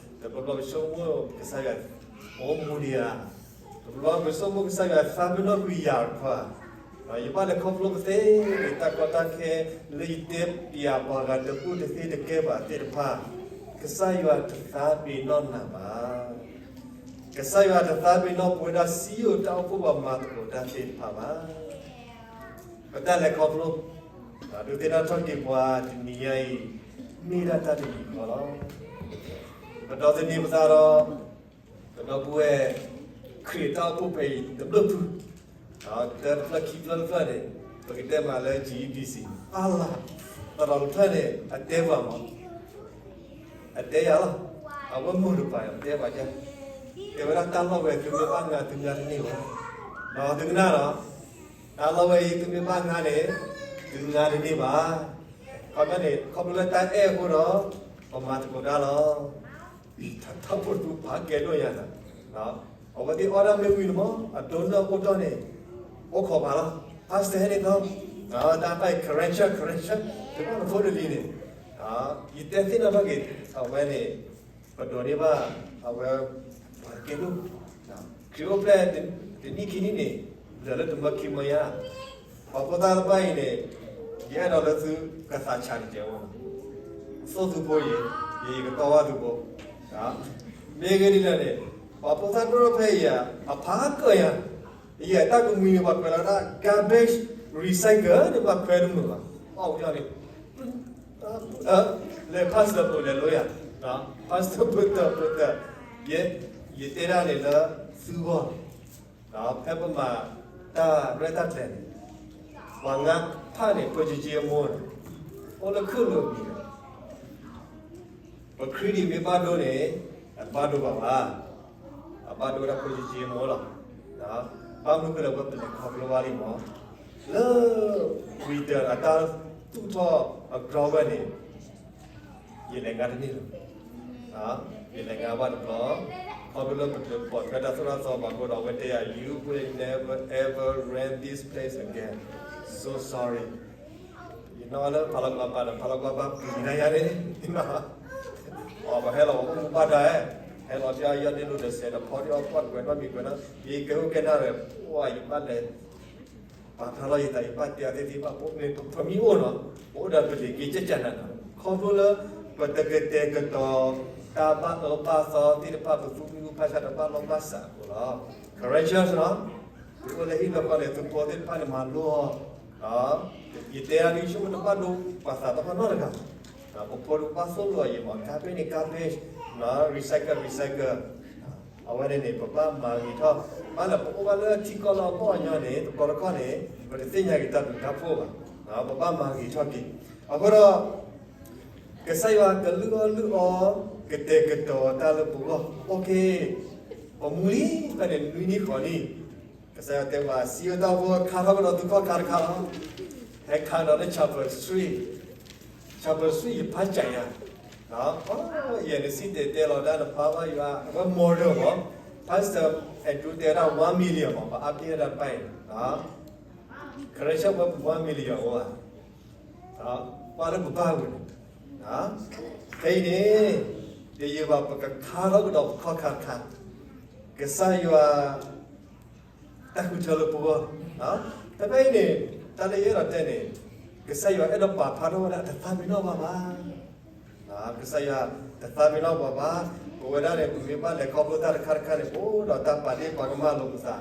တဘျီဘျီပဆိကမိၣ်ကစၢ်ယွၤအိၣ်မူဒံးဧါ, တဘျီဘျီပဆိကမိၣ်ကစၢ်ယွၤသးပ့ၤနီၣ်ကွံာ်ယၤတခီဧါ, ယဘၣ်လဲၤခီဖျိပသ့န့ၣ် တၢ်ကီတၢ်ခဲလၢယတဲပၠးပှၤဂၤတဘူၣ်တသ့တကဲဘၣ်သ့ၣ်တဖၣ်, ကစၢ်ယွၤတသးပ့ၤနီၣ်နၤဘၣ်. ကစၢ်ယွၤတသးပ့ၤနီၣ်ပဝဲဒၣ်စံယိၣ်တၢ်အိၣ်ဖှိၣ်ပှၤမၤသကိးတၢ်သ့ၣ်တဖၣ်ဘၣ်. ပတၢ်လဲၤခီဖျိ, ဒုးသ့ၣ်နီၣ်ထီၣ်က့ၤပှၤတနံၤညါအံၤ, မ့ၢ်ဒၣ်တၢ်တမံၤဃီလီၤ. ပဒိးသန့ၤပသးဒီး ပဒီပုၢ်ဝဲၢ် ခရံာ်တၢ်အိၣ်ဖှိၣ်ဖဲအံၤတဘျုးဖု, တၢ်တဖျၢၣ်ခံဖျၢၣ်တဖျၢၣ်န့ၣ် ပကတဲမးလၢ G E D C အါလၢ်, သရိာ်တဖျၢၣ်န့ၣ် အတဲပှၤမး အတဲယၤလီၤ, အဝဲမိၢ်တပၤယၤ တဲပှၤယၤ, တဲဝဲဒၣ်တၢ်လီၢ်ဝဲသုမ့ၢ်ဘၣ်ငါသုငါတန့ၢ်ဘၣ်, ဒီးသုကနၣ်ဒီး, တၢ်လီၢ်ဝဲအံၤသုမ့ၢ်ဘၣ်ငါန့ၣ်, သုငါတန့ၢ်ဘၣ်. ခီဖျိန့ၣ် ခီဖျိလၢတၢ်အဲၣ်အဃိဒီး ပမၤသကိးတၢ်လီၤ. တၢ်ဖိတဖုဖးကဲဒိၣ်ယၤန့ၣ်, အဝဲသ့ၣ်အီၣ်ဒၣ်မ့ၢ်ဝံၤန့ၣ်မး အဒိနၢ်အိၣ်တီၢ်န့ၣ်, အိၣ်ခိးပှၤလီၤ, pastor ဟဲန့ၣ်သီ, တၢ်တဖၣ်အံၤ correction correction တဘၣ်နဖိတလံၤန့ၣ်, ယတဲသ့ၣ်နီၣ်ထီၣ်က့ၤ အဝဲန့ၣ် ပဒိးန့ၢ်ဘၣ် အဝဲ ပှၤကဲဒိၣ်, ခရံာ်အိၣ်ဖျဲၣ် တနံၣ်ခံနံၣ်န့ၣ် လၢာ်လၢတမၢခံမၢယါ, ပှၤဖိသၣ်တဖၣ်အံၤန့ၣ် ယအဲၣ်ဒိးလၢသုကသးဆးတကဲးဖိ, သိၣ်သုဖိအံၤ, ယကတီဝဲသုဖိ, မ့ၢ်ဂ့ၤဒ်လဲၣ်န့ၣ်, ပှၤဖိသၣ်ဒိၣ်ထီၣ်ဖဲအံၤဧါ, အဖးကၢၢ်ယၤ, ယတၢ်ကမှံၤန့ၣ် ပှၤခွဲးလီၤဒၣ် garbage recycle န့ၣ် ပှၤခွဲးတမုာ်ဘၣ်, အီၣ်ကၠီန့ၣ် လဲၤ pastor ပူၤလဲၤလိယၤ, pastor ပူၤတၢ်ပူၤတၢ်, ယဲ, ယတဲဒၣ်န့ၣ်လၢသုဂီၢ်, ဖဲပမၤတၢ်ရဲၣ်တၢ်ကျဲၤန့ၣ်, ပှၤငါဖးန့ၣ် ပယယဲမိၢ်န့ၣ်, အိၣ်လၢခုၣ်လၢမံၤန့ၣ် ပခရံာ်ဒ်မ့ၢ်ဘၣ်ဒိန့ၣ် အတဘၣ်ဒိဘၣ်ဘၣ်. အဘၣ်ဒိတၢ်ဖိယံာ်ယံာ်မ့ၢ်လီၤ. ဘၣ်မနုၤဃိလဲၣ် ပဝဲပလဲၤခီဖျိဘၣ်လံမး, လၢ Peter အတၢ်သူၣ်ထီၣ်အကြၢးဝဲန့ၣ် ယလဲၤငါတန့ၢ်လီၤ. ယလဲၤငါဘၣ်တဘျီ, ခီဖျိလၢပတပိာ်ထွဲတၢ်သိၣ်တၢ်သီဘၣ်အဃိဒီး အဝဲတဲယၤ you will never ever rent this place again, so sorry. ယနီၣ်လၢဖးလီၤကွၢ်ဘါဒီး ဖးလီၤကွၢ်ဘါပျံၤနၤယၤန့ၣ်, အီၤပဟဲလီၤအိၣ်မူဘၣ်တၢ်, ဟဲလီၤဖဲအယီၢ်ဒ့လိာ်ဒီးစဲးဒီးဖီဒ့အီၣ်ကွၢ်ကွဲးနီတမံၤကွဲးနီ, ယကဲအိၣ်ကဲနၢ်ဒီး ပှၤယဘၣ်လဲၤ ပာ်ဖျါလီၤယသး ယဘၣ်တဲအီၤသ့ၣ်သ့ၣ်ဘၣ် ပမ့ၢ်ပမံအိၣ်နီၤ, ပအိၣ်ဒီးပလံၤက့ၤကၠၢ်ကၠၢ်နၤနီၤ, ခီဖျိလၢ ပတကတဲာ်ကတီၤ တၢ်ဘၣ်အၢဘၣ်သီသ့ၣ်တဖၣ် ပသူၣ်မံသးမုာ်ဘၣ်ဆၣ်ဒီးဘၣ်လီၢ်ဘၣ်စးအဃိလီၤ. Corrections နီၤ, ပအိၣ်လၢဟံၣ်လၢဃီန့ၣ် သုးဖိသ့ၣ်တဖၣ်န့ၣ်မၤလိအီၤ, ယတဲအါဒ်ဆိကမိၣ်တဘၣ်ဒိပှၤသးတဖၣ်နီတဂၤ, ပဖိဒိၣ်ဘၣ်သိၣ်လိအီၤအံၤမး garbage န့ၣ် garbage နီၤ, recycle recycle အဝဲန့ၣ်န့ၣ် ပဘၣ်မၤဂ့ၤထီၣ်, ဘၣ်လၢပအိၣ်ဘၣ်လၢထံကီၢ်လၢအဘီၣ်အညီန့ၣ် တကီတခီန့ၣ် ပတသ့ၣ်ညါက့ၤတၢ်ဒုးတၢ်ဖှိၣ်ဘၣ်, ပဘၣ်မၤဂ့ၤထီၣ်က့ၤ. အဃိဒီး ကစၢ်ယွၤကလုၢ်အီၣ်လုၢ်အီ ကတဲာ်ကတီၤတၢ်လၢပဂီၢ်, အိၣ်ခ့, ပမူလံဖဲန့ၣ်နွံနံၣ်ဃိးနံၣ်, ကစၢ်ယွၤတဲဘၣ် စံးဝဲတၢ်ဖိ ခါထီၣ်ကဒီးသုးခီၣ်ခါတခါလီၤ, ဟဲခးဒီးလၢ Chapel Street, Chapel Street ယဖးကၠးယၤ ယဲန့ၣ်စံၣ်တဲၤတဲလီၤဒၣ်နဖးဘၣ်ယွၤ အဝဲ model မး, Pastor Andrew တဲဒၣ် one million မး ပှၤအါပ့ၤဒၣ်တပၢ်အံၤ, correction ဝဲပ one million အိၣ်ဧါ, ပှၤလၢပဘၣ်ဝဲန့ၣ်, ဖဲအံၤန့ၣ် တယံာ်ဘၣ်ပကခါထီၣ်ကဒီးပခီၣ်ခါတခါ, ကစၢ်ယွၤ တၢ်ဃုထၢလၢပဂီၢ်, ဖဲဖဲအံၤန့ၣ် တၢ်လၢယအဲၣ်ဒိးတဲန့ၣ် ကစၢ်ယွၤအဲၣ်ဒိးပာ်ဖျါထီၣ်ဝဲဒၣ်တသးပ့ၤနီၣ်ဘၣ်ဘၣ်, ကစၢ်ယွၤတသးပ့ၤနီၣ်ပှၤဘၣ်, ပဝဲဒၣ်န့ၣ် ပမ့ၢ်ဘၣ်လဲၤခီဖျိတၢ်တခါတခါန့ၣ် ပအိၣ်ဒီးတၢ်ပာ်ဒ့ၣ်ပာ်ကမၣ်လိာ်ပသး,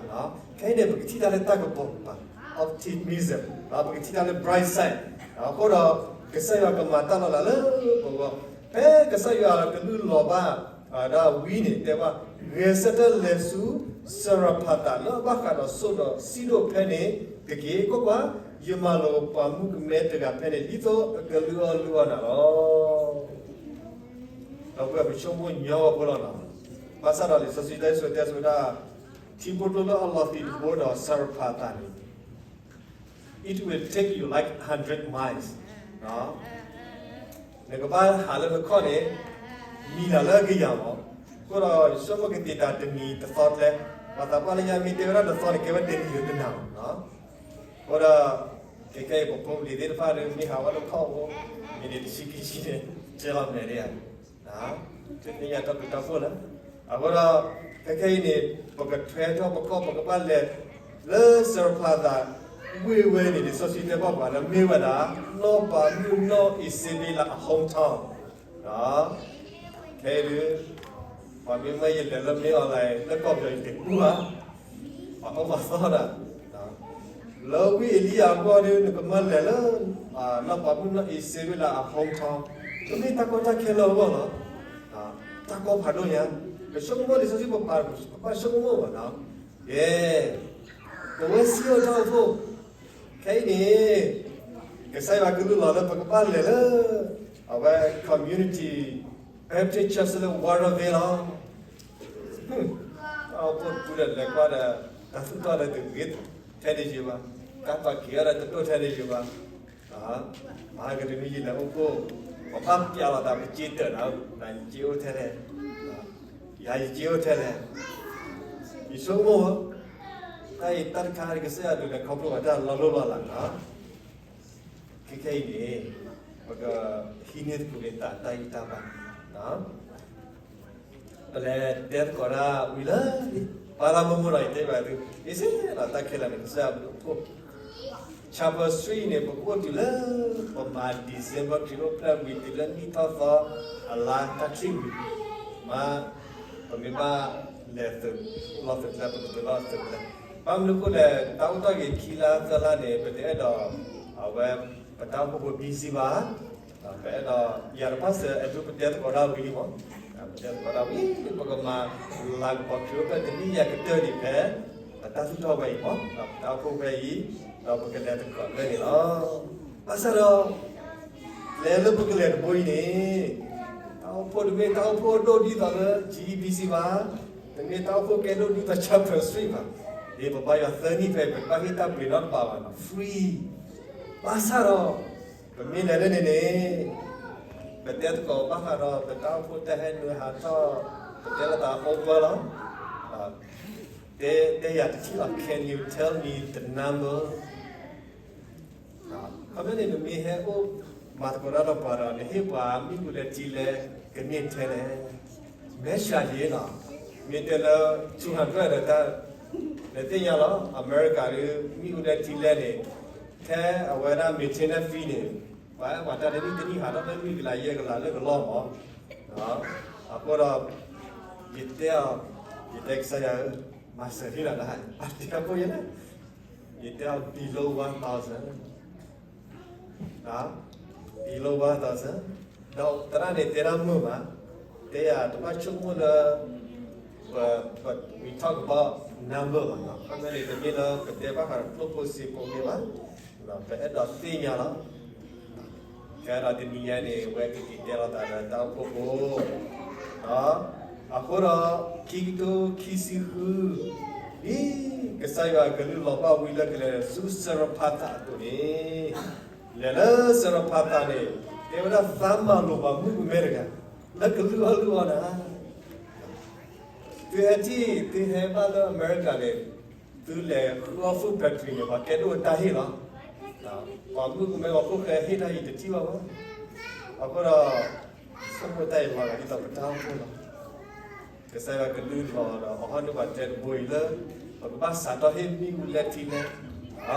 ခဲအံၤန့ၣ် ပကထံၣ်တၢ်လၢတၢ်ကပီၤပၤ optimism, ပကထံၣ်တၢ်လၢ bright side, အဃိဒီး ကစၢ်ယွၤကမၤတၢ်လီၤလးလၢပဂီၢ်, ဖဲကစၢ်ယွၤကလုၢ်လီၤဘၣ် ဒၣ်ဝံၤန့ၣ် တဲဘၣ် ဂဲၤဆၢထၢၣ်လဲၤဆူ စရဖၤသး လၢအဘၣ်ဃးဒီးဆိၣ်ဒီးစံၣ်ဒိၣ်ဖဲန့ၣ်တက့ၢ်. ကွၢ်ကွၢ်, ယမၤလိာ်ပှၤမုၣ်ကမဲတဂၤဖဲန့ၣ် ဒ်သိးအကလုၢ်အီၣ်လုၢ်အီနၤလီၤ. ဒီပုၢ်ဝဲၢ် ပဆိကမိၣ်ညီအဃိလီၤနီၤ. ဘၣ်ဆၣ်ဒီးလံာ်စီဆှံတၢ်စံးတဲဆိဒၣ် ထံဖိကျိလၢအလီၤသံးတဘိဒီးစရဖၤသးန့ၣ် it will take you like hundred miles, နကဘၣ်ဟးလၢနခီၣ်န့ၣ် မံၤလၢကယၤမး, အဃိဒီးယဆိကမိၣ်ကသံၣ်တၢ်တမံၤတသီကျဲ, ပှၤသးပှၢ်လၢညါမ့ၢ်တဲဝဲဒၣ်တသီန့ၣ် ကဲဝဲတနံၤဒီးတနၤမး, အဃိဒီး ခဲခဲအံၤပဖိပလံၤသ့ၣ်တဖၣ်ဒီး မ့ၢ်ဟးဝဲလၢခီၣ်ဖိ မံးနံးတဆံခံဆံန့ၣ် ကဲလီၤမဲာ်ဒၣ်ဧါ, တသ့ၣ်ညါတၢ်ဘျုးတၢ်ဖှိၣ်လၢ, အဃိဒီး ခဲခဲအံၤန့ၣ် ပကထွဲထီၣ်ပခီၣ် ပကဘၣ်လဲၤ လၢစရဖၤသး ဝ့ၢ်ဝဲန့ၣ် လံာ်စီဆှံတဲဘၣ်ပှၤလၢမ့ၢ်ဝဲဒၣ် နီၢ်ပၤမုၣ်နီၢ်အံၤစ့ဘ့လးအ hometown, ခဲအံၤဒုး ပှၤမ့ၢ်မၢယလဲၤလၢမ့ၢ် online လၢကီၢ်ပယီၤယတကူၣ်ဘၣ်, ပှၤအီၣ်ပှၤသီဒၣ်, လၢဝံအ့လံယၤအဂီၢ်ဒီး နကမၢလဲၤလၢ နီၢ်ပၤမုၣ်နီၢ်အံၤစ့ဘ့လးအ hometown, တမ့ၢ်တၢ်ကီတၢ်ခဲလၢအဂီၢ်လီၤ, တၢ်ကီဖးဒိၣ်ညါ, ပဆိကမိၣ်လံာ်စီဆှံပပာ် ပဘၣ်ဆိကမိၣ်ဘၣ်နီၤ, ယဲ ပဝဲစံးအီၤတၢ်အိၣ်ဖှိၣ် ခဲအံၤန့ၣ် ကစၢ်ယွၤကလုၢ်လီၤလၢပကဘၣ်လဲၤလၢ အဝဲ community Baptist Church လၢ Waterville လီၤ. တၢ်အိၣ်ဖှိၣ်တပူၤဒီးလဲၤကွၢ်ဒီး တၢ်သူၣ်ထီၣ်ဒီးတဂ့ၤထဲန့ၣ်ယံၤဘၣ်, ကါပာ်က့ၤအီၤဒီးတဒိၣ်ထဲန့ၣ်ယံၤဘၣ်, မဟါကတနွံယလဲၤအိၣ်ဖှိၣ်, ပဘၣ်ပျးလီၤသးပစ့တၢးဒီး နယစ့အိၣ်ထဲလဲၣ်, ယၤယစ့အိၣ်ထဲလဲၣ်, ယဆိကမိၣ် တၢ်အံၤတၢ်တခါ ကစၢ်ယွၤဒုးလဲၤခီဖျိဘၣ်တၢ်လီၤလိၢ်လီၤလးနီၤ, ခဲခဲအံၤန့ၣ် ပကဟံးန့ၢ်သကိးက့ၤသးတၢ်ဂံၢ်တၢ်ဘါ, ပလဲၤတဲသကိးတၢ်ဝံၤလၢ ပှၤလၢမုၢ်မုၢ်ဒီး ယတဲဘၣ်သု အ့စ့လီၤတၢ်ခဲလၢာ်န့ၣ် ကစၢ်ယွၤဘျုးဖှိၣ် Chapel Street န့ၣ် ပကအိၣ်တုၤလၢ ပမၤ December ခရံာ်အိၣ်ဖျဲၣ်ဝံၤတုၤလၢနံၣ်ထီၣ်သီအလါတၢ်ခံဝံၤ, မ့ၢ် ပမ့ၢ်ဘၣ်လဲၤသုးလီၢ်သုးကျဲ ပကသုးလီၢ်သုးကျဲ, ဘၣ်မနုၤအဃိလဲၣ် တၢ်အိၣ်တ့ၢ်ဂ့ၤခံလါသၢလါန့ၣ် ပတအဲၣ်ဒိး အဝဲ ပတၢ်အိၣ်ဖှိၣ်ဖိ busy ဘၣ်, ပအဲၣ်ဒိး ယၤဒီး Pastor Andrew ပတဲသကိးတၢ်ဝံၤလံမး, ပတဲသကိးတၢ်ဝံၤ ပကမၤလၤကပီၤခရံာ်အိၣ်ဖျဲၣ်တနံၣ်ယၤကတၢၢ်ဒံးဖဲ ပတၢ်သူၣ်ထီၣ်ဝဲအံၤမး, ပတၢ်အိၣ်ဖှိၣ်ဖဲအံၤ ဒီးပကလဲၤသကိးဖဲန့ၣ်လီၤ. ဘၣ်ဆၣ်ဒီး လဲၤလၢပကလဲၤတဘိအံၤန့ၣ် တၢ် တၢ်အိၣ်ဖှိၣ်တမ့ၢ်တၢ်အိၣ်ဖှိၣ်ဒိၣ်ဒ်သိးလၢ G E B C ဘၣ်, တမ့ၢ်တၢ်အိၣ်ဖှိၣ်ကဲဒိၣ်ဒ်သိး Chaplin Street ဘၣ်. ဒ်ပဘါယွၤသၢနံၣ်ဖဲ ပတဘၣ်ဟ့ၣ်တၢ်ပှ့ၤနီတဘးဘၣ်နီၤ, free. ဘၣ်ဆၣ်ဒီး ပမ့ၢ်လဲၤလၢန့ၣ်န့ၣ် ပတဲသကိးဘၣ်ဃးဒီးပတၢ်အိၣ်ဖှိၣ်တၢ်ဟဲနုာ်ဟးထီၣ်, ပတဲလီၤသးအိၣ်ပၢလီၤ. တဲယၤတထံၣ်လီၤ, can you tell me the number? ခီဖျိန့ၣ် နမ့ၢ်ဟဲအိၣ်မၤသကိးတၢ်ဒီးပှၤဒီး နဟ့ၣ်ပှၤမ့ၣ်အူလဲထံလဲ ကန့ၢ်ထဲလဲၣ်. မဲာ်ဆှးယံၤနီၤ, မ့ၢ်တဲလၢ two hundred ဒီးတၢ်, နသ့ၣ်ညါလီၤ, အမဲရကၤဒီး မ့ၣ်အူလဲထံလဲန့ၣ် ထဲအဝဲဒၣ် maintenance fee န့ၣ် ပှၤအဲၣ်ပှၤတၢ်တနံၣ်တနံၣ်ဟးထီၣ်လၢလွံၢ်ကလးယဲၢ်ကလးလၢကလီၢ်မး. အဃိဒီး ယတဲအီၤ, ယတဲကစၢ်ယွၤဧၢ, မၤစၢၤဒ်လီၤနၤ, ပှၤတဲအီၤဖိယဲၢ်လဲၣ်. ယတဲအီၤ below one thousand, below one thousand, ဒီးသရၣ်န့ၣ်တဲဒၣ်မုာ်မး, တဲယၤတဘၣ်ဆိကမိၣ်လၢ ပ, ပ, we talk about number ဘၣ်နီၤ, ခီဖျိန့ၣ် တမ့ၢ်လၢပတဲဘၣ်ဃးဒီးကျိၣ်ဖိစ့ဖိမ့ၢ်ဘၣ်, ပအဲၣ်ဒိးသ့ၣ်ညါလီၤ. ကဲဒီးတနံၤညါန့ၣ် ဝဲကက့ၤတဲလီၤသးလၢတၢ်အိၣ်ဖှိၣ်ဖိ အဃိဒီး ခံကထိခံဆံဃု ဒ်ကစၢ်ယွၤအကလုၢ်လီၤဘၣ်ဝံၤလၢကလဲၤဆူစရဖၤသးအသိးန့ၣ်, လဲၤလၢစရဖၤသးန့ၣ် တဲဝဲဒၣ်သးမၤလိာ်ပှၤမုၣ်ကမဲတဂၤ လၢကလုၢ်အီၣ်လုၢ်အီနၤ သုဟဲထံၣ် သုဟဲဘၣ်လၢအမဲရကၤန့ၣ်, သုလဲၤဃုအီၣ် food pantry န့ၣ် ပှၤကဲဒိၣ်အတၢ်ဟ့ၣ်လီၤ. ပှၤမုၣ်ကမဲပှၤဖိဃဲဟ့ၣ်တၢ်အံၤတထံၣ်ဘၣ်ဘၣ်. အဃိဒီး ဆိကမိၣ်တၢ်အံၤလီၤဂာ်ဒ်သိးပတၢ်အိၣ်ဖှိၣ်လီၤ. ကစၢ်ယွၤကလုၢ်လီၤဒီးအီၤဟီၣ်န့ၢ်ပှၤတဲတဘိအံၤလၢ ပကဘၣ်စးထီၣ်ဟ့ၣ်မ့ၣ်အူလဲထံလဲ,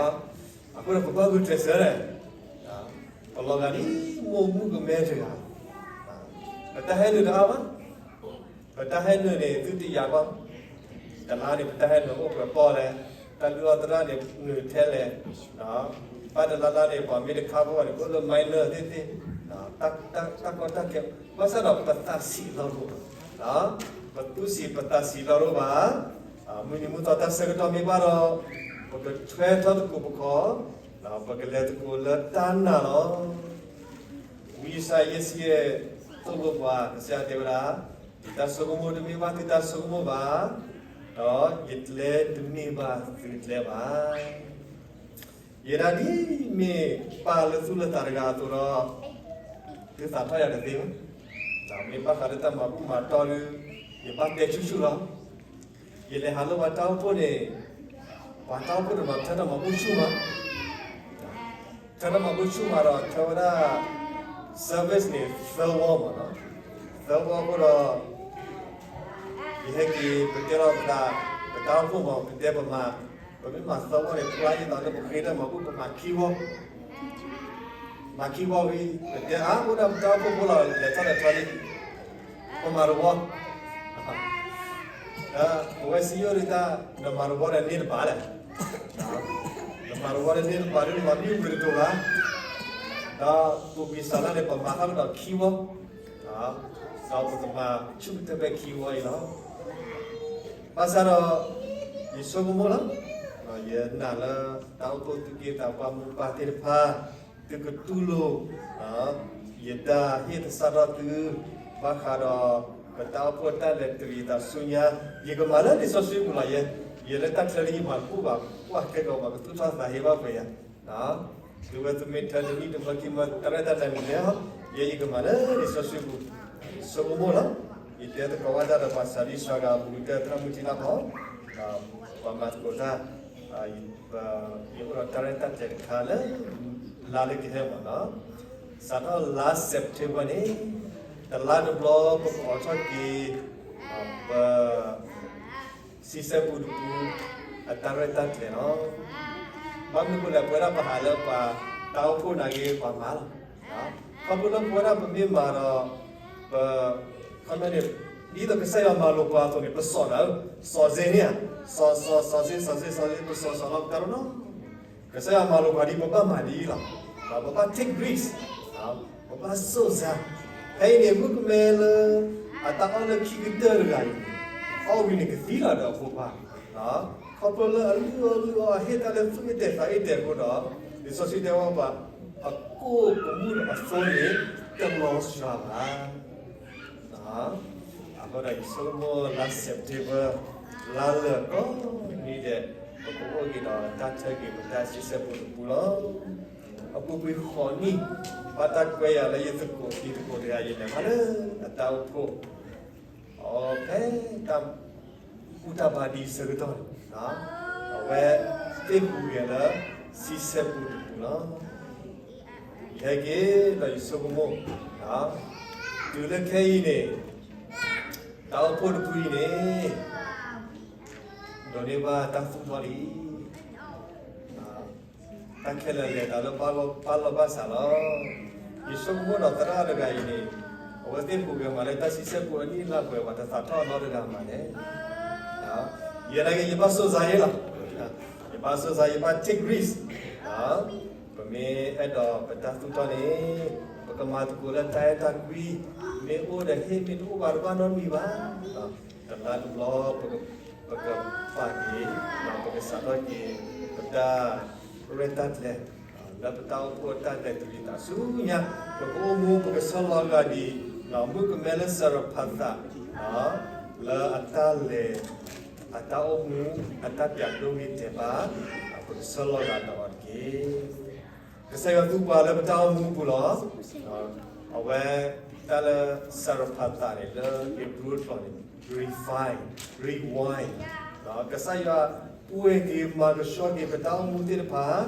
အဃိဒီးပဘၣ်ဂုာ်ကျဲးစၢးလဲၣ်. ပလီၤဂာ်ဒ်မိၢ်မုၣ်ကမဲတဂၤ, ပတၢ်ဟဲနုာ်တအါဘၣ်. ပတၢ်ဟဲနုာ်န့ၣ် သုတယာ်ဘၣ်, တလါန့ၣ် ပတၢ်ဟဲနုာ်အိၣ်ပှဲၤပီၣ်လဲၣ်, တၢ်လုၢ်အီၣ်သရၣ်န့ၣ် နုာ်ထဲလဲၣ်, ဘၣ်တလါလါန့ၣ် ပှၤမ့ၢ်တခါဘၣ်န့ၣ် အိၣ်လၢ minor သ့ၣ်သ့ၣ်, တၢ်ကီတၢ်ခဲ, ဘၣ်ဆၣ်ဒီးပသးဆံးလီၤရိၣ်ဘၣ်, ပသူၣ်ဆံးပသးဆံးလီၤရိၣ်ဘၣ်, မုၢ်နံၤမုၢ်သီတၢ်ဆၢကတီၢ်မ့ၢ်ဘၣ်ဒီး ပကထွဲထီၣ်သကိးပခီၣ်, ပကလဲၤသကိးလၢတၢ်နာ်လီၤ. ဝံယၡါယၤ ယဲၢ်ဆံယဲၢ် သိၣ်လိပှၤ ကစၢ်ယွၤတဲဝဲဒၣ်, ယတၢ်ဆိကမိၣ်တမ့ၢ်ဘၣ်သုတၢ်ဆိကမိၣ်ဘၣ်, ဒီးယကျဲတမ့ၢ်ဘၣ်သုကျဲဘၣ်. ယဲဒၣ်ဒ်မ့ၢ်ပၢ်လၢသူၣ်လၢသးတဂၤအသိးဒီး, သုသးထီၣ်ယၤတသ့ဘၣ်. မ့ၢ်ဘၣ်ဃးလၢတၢ်မၤဘူၣ်မၤတီၢ်ဒီး, ယဘၣ်တဲဆူၣ်ဆူၣ်လီၤ. ယလဲၤဟးလၢပှၤတၢ်အိၣ်ဖှိၣ်န့ၣ်, ပှၤတၢ်အိၣ်ဖှိၣ်တနီၤထၢတၢ်မၤဘူၣ်ဆူၣ်မး, ထၢတၢ်မၤဘူၣ်ဆူၣ်မးဒီးထၢဝဲဒၣ် service န့ၣ် သၢဝီမးနီၤ, သၢဝီအဃိဒီး ယဟဲက့ၤ ပတဲလီၤပသး, ပတၢ်အိၣ်ဖှိၣ်မး ပတဲပမၤ, ပမ့ၢ်မၤသၢဝီန့ၣ် ပှၤယသးလၢပဃ့တၢ်မၤဘူၣ် ပမၤခံဝီ, မၤခံဝီဝံၤ ပတဲအါ အိၣ်ဒၣ်ပတၢ်အိၣ်ဖှိၣ်ဖိလီၤ လဲၤထီၣ်လဲၤထီလံ, ပမၤတဝီ ပဝဲစံယိၣ်ဒၣ်တၢ် နမၤတဝီဒီးန့ၢ်တဘၣ်လဲၣ်, နမၤတဝီဒီးန့ၢ်တဘၣ်ဒီး နမၤမ့ၢ်ဝံၤတတိၤဘၣ်, ဒီးပူၤကွံာ်စးလၢန့ၣ် ပမၤဟးလၢဒီးခံဝီ, ဒီးပကမၤဆူၣ်ကတၢၢ်ဖဲခံဝီအံၤလီၤ. ဘၣ်ဆၣ်ဒီး ယဆိကမိၣ်လီၤ, ယနာ်လၢတၢ်အိၣ်ဖှိၣ်သူၣ်က့သးပှၢ်မိၢ်ပၢ်သ့ၣ်တဖၣ် သုကတူၢ်လိာ် ယတၢ်ဟ့ၣ်သဆၣ်ထီၣ်သု ဘၣ်ဃးဒီး ပတၢ်အိၣ်ဖှိၣ်တၢ်လဲၤတရံးသးဆူညါ, ယကမၤလၢလံာ်စီဆှံပူၤလီၤ. ယဲ, ယဲလၢတၢ်ချၢလၢယမၤတဘူၣ်ဘၣ်, ကွၢ်ခဲကီး ပှၤကသူၣ်ထီၣ်သးဟ့ဘၣ်ပှဲၤယၤ, သုဝဲသုမ့ၢ်ထၢတနံၣ်တမၢခံမၢ တၢ်ရဲၣ်တၢ်ကျဲၤန့ၣ်လဲၤ, ယဲယကမၤလၢလံာ်စီဆှံပူၤ, ယဆိကမိၣ်လီၤ. ယတဲသကိးဘၣ်တၢ်ဒီးပှၤစၤလံစှၤဂၤ ပူၤကတၢၢ်သရၣ်မုၣ်ထံလၢ်ဖီ, ပှၤမၤသကိးတၢ် ယအိၣ်ဒီးတၢ်ရဲၣ်တၢ်ကျဲၤတခါလၢ လါလၢကဟဲမးနီၤ, စးထီၣ်လါ September န့ၣ် တလါတဘျီ ပကအိးထီၣ်က့ၤ ပ စံးစဲပူတပူ အတၢ်ရဲၣ်တၢ်ကျဲၤလီၤ. ဘၣ်မနုၤအဃိလဲၣ် ပဝဲဒၣ်ပဟးလၢပှၤတၢ်အိၣ်ဖှိၣ်နာ်က့ ပှၤမၤလီၤ. ခီဖျိလၢပဝဲဒၣ်ပမ့ၢ်မၤဒီး ပ ခီမ့ၢ်န့ၣ် ဒ်သိးကစၢ်ယွၤမၤလိာ်ပှၤအသိးန့ၣ် ပစိာ်နၤဧၢ, စိာ်စ့န့ၣ်ဧါ, စိာ်စိာ်စိာ်စ့ စိာ်စ့စိာ်စ့ ပစိာ်စိာ်လီၤပတၢ်လီၤနီၤ. ကစၢ်ယွၤမၤလိာ်ပှၤဒ် ပဘၣ်မၤဒ်အံၤလီၤ. ပဘၣ် take risk, ပဘၣ်စိာ်စ့, ဖဲအံၤန့ၣ် မုၣ်ကမဲလၢ အတၢ်အီၣ်လၢခံကတၢၢ်တဂၤအံၤန့ၣ် အီၣ်ဝံၤန့ၣ်ကသံလီၤဒီးအဖိခွါ ခီဖျိလၢအလုၢ်အီၣ်လုၢ်အီအဟ့ၣ်တၢ်လၢသူၣ်အ့ၣ်တဲာ်သးအ့ၣ်တဲာ်အဃိဒီး လံာ်စီဆှံတဲဝဲပှၤ အကိၣ်ကမူၣ်ဒီးအသိန့ၣ် တလီၤစှၤဘၣ်. အဃိဒီးယဆိကမိၣ်လါ September လါလၢာ်ကိးနံၤဒဲး ပကအိၣ်က့ၤဒီးတၢ်ထၢက့ၤပတၢ်ဆံဆဲၣ်ပူတပူလီၤ. အပူၤကွံာ်ဃိးနံၣ် ဘၣ်တၢ်ကွဲးယၤလၢယသကိး ယသကိးတဂၤ ယလဲၤမၤလၢအတၢ်အိၣ်ဖှိၣ် အဖဲတၢ် ဘူၣ်တၢ်ဘါဒံးဆၢကတီၢ်န့ၣ် အဝဲသ့ၣ်ဟူးဂဲၤလၢဆံဆဲၣ်ပူတပူလီၤ. ယဟဲက့ၤဒီးယဆိကမိၣ် တုၤလၢခဲအံၤန့ၣ် တၢ်အိၣ်ဖှိၣ်တဖုအံၤန့ၣ် ဒိးန့ၢ်ဘၣ်တၢ်သူၣ်ထီၣ်လံ. တၢ်ခဲလၢာ်လဲၤတၢ်လၢပၢ်လီၢ်ဘၣ်ဆၣ်လီၤ. ယဆိကမိၣ်ဒီးသရၣ်တဂၤအံၤန့ၣ် အဝဲသ့ၣ်ဟူးဂဲၤမၤလၢတၢ်ဆံဆဲၣ်ပူအနံၣ်လါပှဲၤ ပှၤတသးထီၣ်အနီတဂၤမးလဲၣ်. ယဲဒၣ်က့ၤ ယဘၣ်စူးစမ်းယဲလီၤ. ယဘၣ်စူးစမ်း ယဘၣ် take risk. ပမ့ၢ်အဲၣ်ဒိးပတၢ်သူၣ်ထီၣ်န့ၣ် ပကမၤသကိးလၢတၢ်အဲၣ်တၢ်ကွံ မ့ၢ်အိၣ်ဒီးဟ့ၣ် မ့ၢ်တအိၣ်ဘၣ်တဘၣ်နီတမံၤဘၣ်. တဘျီတဘျီ ပကပာ်က့ၤ ပကစးထီၣ်က့ၤ ပတၢ်ရဲၣ်တၢ်ကျဲၤ လၢပတၢ်အိၣ်ဖှိၣ်အတၢ်လဲၤတုၤလံသးဆူညါ ပကအိၣ်မူ ပကဆီလီၤဂာ်ဒံး မုၣ်ကမဲလၢစရဖးသး လၢအတၢ်လဲၤ အတၢ်အိၣ်မူ အတၢ်ပျးဒိၣ်ဂ့ၤတဲာ်ဘၣ် ပကဆီလီၤဂာ်ဒီးအီၤတက့ၢ်. ကစၢ်ယွၤသူပှၤလၢပတၢ်အိၣ်မူပူၤလီၤ. အဝဲ တၢ်လၢစရဖးသးန့ၣ် လၢဧ့ၤဘြံၤကျိာ်န့ၣ် refine, rewind, ကစၢ်ယွၤပှ့ၤက့ၤမၤကဆှီက့ၤပတၢ်အိၣ်မူသ့ၣ်တဖၣ်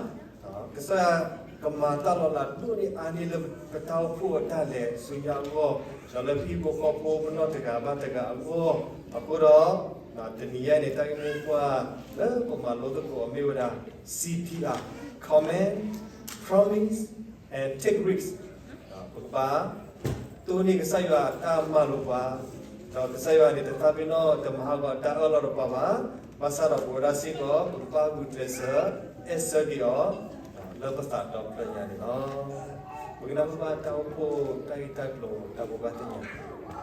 ကစၢ်ယွၤကမၤတၢ်လီၤလးဒိၣ်န့ၢ်အါန့ၢ်လၢပတၢ်အိၣ်ဖှိၣ်အတၢ်လဲၤဆူညါအဂီၢ် ဒီးလၢပဟံၣ်ဖိဃီဖိပနီၢ်တဂၤဘၣ်တဂၤအဂီၢ် အဃိဒီး တနံၤညါန့ၣ် တၢ်ဂ့ၢ်မိၢ်ပှၢ်လၢပမၤလိသကိးအီၤမ့ၢ်ဝဲဒၣ် C P R, command, promise and take risk. ပကဘၣ် တိၢ်န့ၢ်ကစၢ်ယွၤအတၢ်မၤလိာ်ပှၤ ဒီးကစၢ်ယွၤန့ၣ် တသးပ့ၤနီၣ်တမၤဟးဂီၤတၢ်အၢၣ်လီၤဒီးပှၤဘၣ်. ဘၣ်ဆၣ်ဒီးပဝဲဒၣ်စ့ၢ်ကီး ပကဘၣ်ဂုာ်ကျဲးစၢး အဲၣ်ဆၢက့ၤအီၤ လၢပသးဒီဖျၢၣ်ညါန့ၣ်လီၤ. ပကနၢ်ဟူဘၣ်တၢ်အိၣ်ဖှိၣ်တၢ်ဂ့ၢ်တၢ်ကျိၤတၢ်ဘိးဘၣ်သ့ၣ်ညါန့ၣ်